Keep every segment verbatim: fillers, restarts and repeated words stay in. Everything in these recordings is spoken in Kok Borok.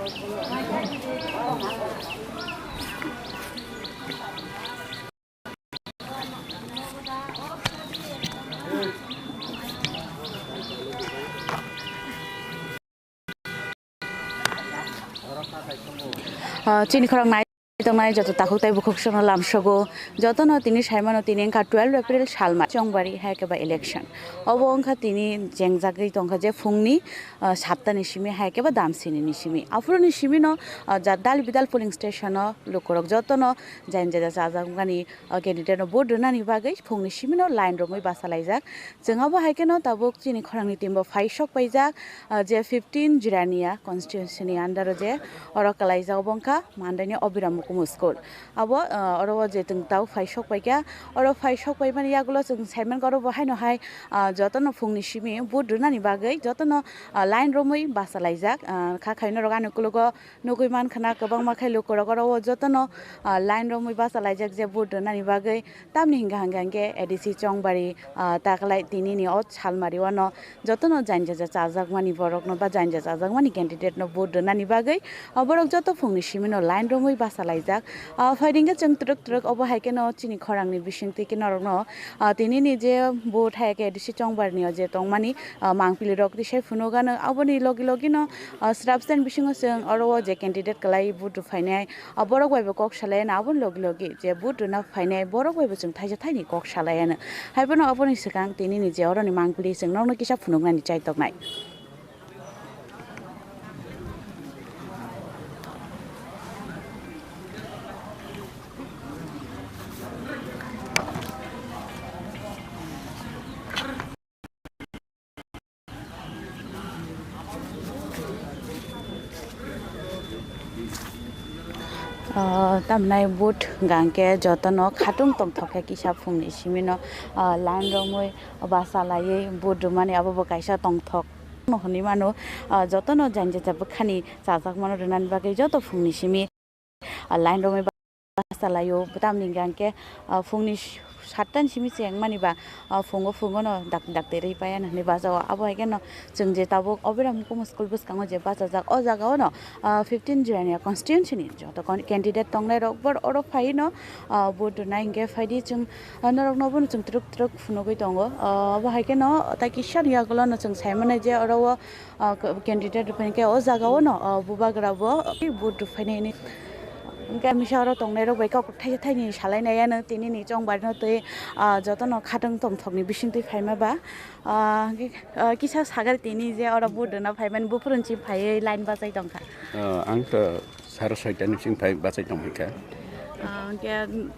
Ah, chini khorang nai tongnai joto takhuk tei bukhuk sono lamsogo, jotono tini saimano tini wngkha twelve April salma chongbari hai khe ba election. Obo wngkha tini jengjagwi tongkha je phungni, ah, satta ni simi hai khe ba damsini ni simi. Aphuru ni simi no, ah, ja-, Dalbidal polling station o lukurok jotono jain jaja chajakmani, ah, candidate no vote rwnani bagwi phungni simi no line romwi basa laijak. Chwng abo hai kheno tabuk chini khorangni team bo phai sok paijak, ah, je fifteen Jirania constituency ni under o je oro kwlaijak, obo wngkha Mandaini Abhiram Mukumu School. Abo, ah, oro o je chwng tabuk phai sok paikha, oro phai sok paimani yagulo chwng saimankha oro bo haino hai, ah, jotono phungni simi vote rwnani bagwi jotono, ah, line romwi basa laijak, ah, kha khaino rok ani ukologo nugwi mankha na kwbangma khe lukurok oro o jotono, ah, line romwi basa laijak je vote rwnani bagwi. Tamni hingka hingka hingke A D C Chongbari, ah, taklai tinini o salmari wano jotono jainjaja chajakmani borokno ba jainja chajakmani candidate no vote rwnani bagwi, ah, borok joto phungni simino line romwi basa laijak. Ah, phaidi hingke chwng twrwk twrwk obo hai khe no chini khorangni bisingtwi khe norokno, ah, tinini je vote hai khe A D C Chongbarni o je tongmani, ah, mangpili rok tisai phunukgano aboni logi logi no, ah, srapsani bisingo chwng oro o je candidate kwlai vote rwphainai, ah, borok bai bo kok salai ano aboni logi logi je vote rwna phainai borok bai bo chwng thaisa thaini kok salai ano. Hai phano aboni swkang tinini je oroni mangpili chwng nokno kisa phunuknani chaitoknai. Ah, tamnai vote hingka hingke jotono khatung tongthok khe kisa phungni simino, ah, line romwi basa laiwi vote rwmani abo bo kaisa tongthok no hinwi mano. Ah, jotono jainjacha bwkhani chajakmano rwnani bagwi joto phungni simi, ah, line romwi basa laio. Tamni hingka hingke, ah, phungni satta ni simi chengmani ba, ah, phungo phungo no dak dak terwi paiya hinwi bachao. Abo hai kheno chwng je tabuk Abhiram Mukumu School bwskango je bachajak, o jaga o no, ah, fifteen Jirania constituency ni joto kon-, candidate tongnai rok bor oro phai no, ah, vote rwnai hingke phaidi chwng, ah, norok no bono chwng twrwk twrwk phunugwi tongo. Ah, abo hai kheno tai kisa ni yagulo no chwng sai mano je oro o, ah, candidate rok phai khe o jaga o no, ah, bubagra bo vote rwphainai hinwi. Hingke misa oro tongnai rok bai kok thaisa thaini salai nai ano tinini Chongbari no twi, ah, jotono khatung tongthok ni bisingtwi phaima ba. Ah, ki-, ah, kisa sagar tini je oro vote rwna phaimani buphuru ni chini phaiwi line bachai tongkha. Ah, ang to sara soita ni bising phai bachai tongkha. Ah, hingke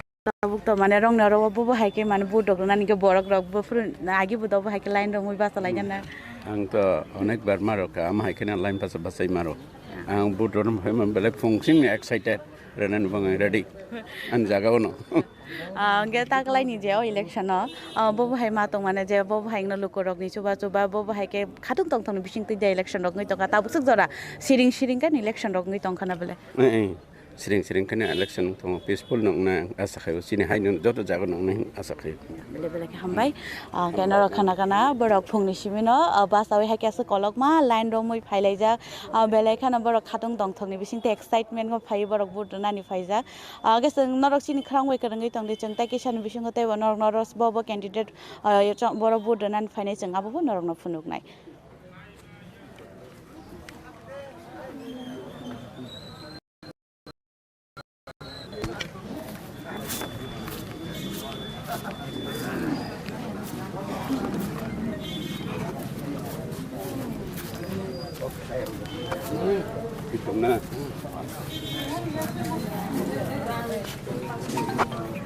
tabuk to mane rong ni oro bo bo hai khe mane vote rok rwna ni khe borok rok buphuru agi bo do bo hai khe line romwi bachalaina. Ang to onek bar maro kha, ama hai kheno line basa bachai maro. Ang vote rwna phaima belai phung sing excited, rwnani bo ang ready. Ani jaga o no. Ah, hingke taklaini je o election o, ah, bo bo hai ma tongmani je bo bo hai no lukurokni chuba chuba bo bo hai khe khatung tongthokni bisingtwi de election rok wngwi tongkha, tabuk swk jora siring siring khe election rok wngwi tongkha na belai. Eh, eh. Siring siring kheno election tongo, peaceful nokna asa khaio, chini haino joto jaga nokna asa khaio. Belai belai khe hambai. Ah, khe norok khana khana borok phungni simino, ah, basawi hai khe aswk kolokma line romwi phailaijak. Ah, belai kheno borok khatung tongthokni bisingtwi excitement o phaiwi borok vote rwnani phaijak. Ah, khe chwng norok chini khorang bai kwrwngwi tongdi, chwng tei kisani bisingo teibo norok norok bo bo candidate, ah, borok vote rwnani phainai, chwng abobo norokno phunuknai.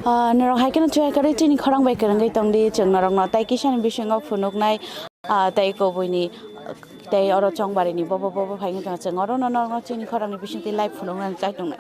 Ah, norok hai kheno chuya kwrwi chini khorang bai kwrwngwi tongdi, chwng norokno tei kisani bisingo phunuknai. Ah, tei kubuini, tei oro Chongbarini bobo, bobo phaikhe tongkha, chwng orono norokno chini khorangni bisingtwi live phunuknani chai tongnai.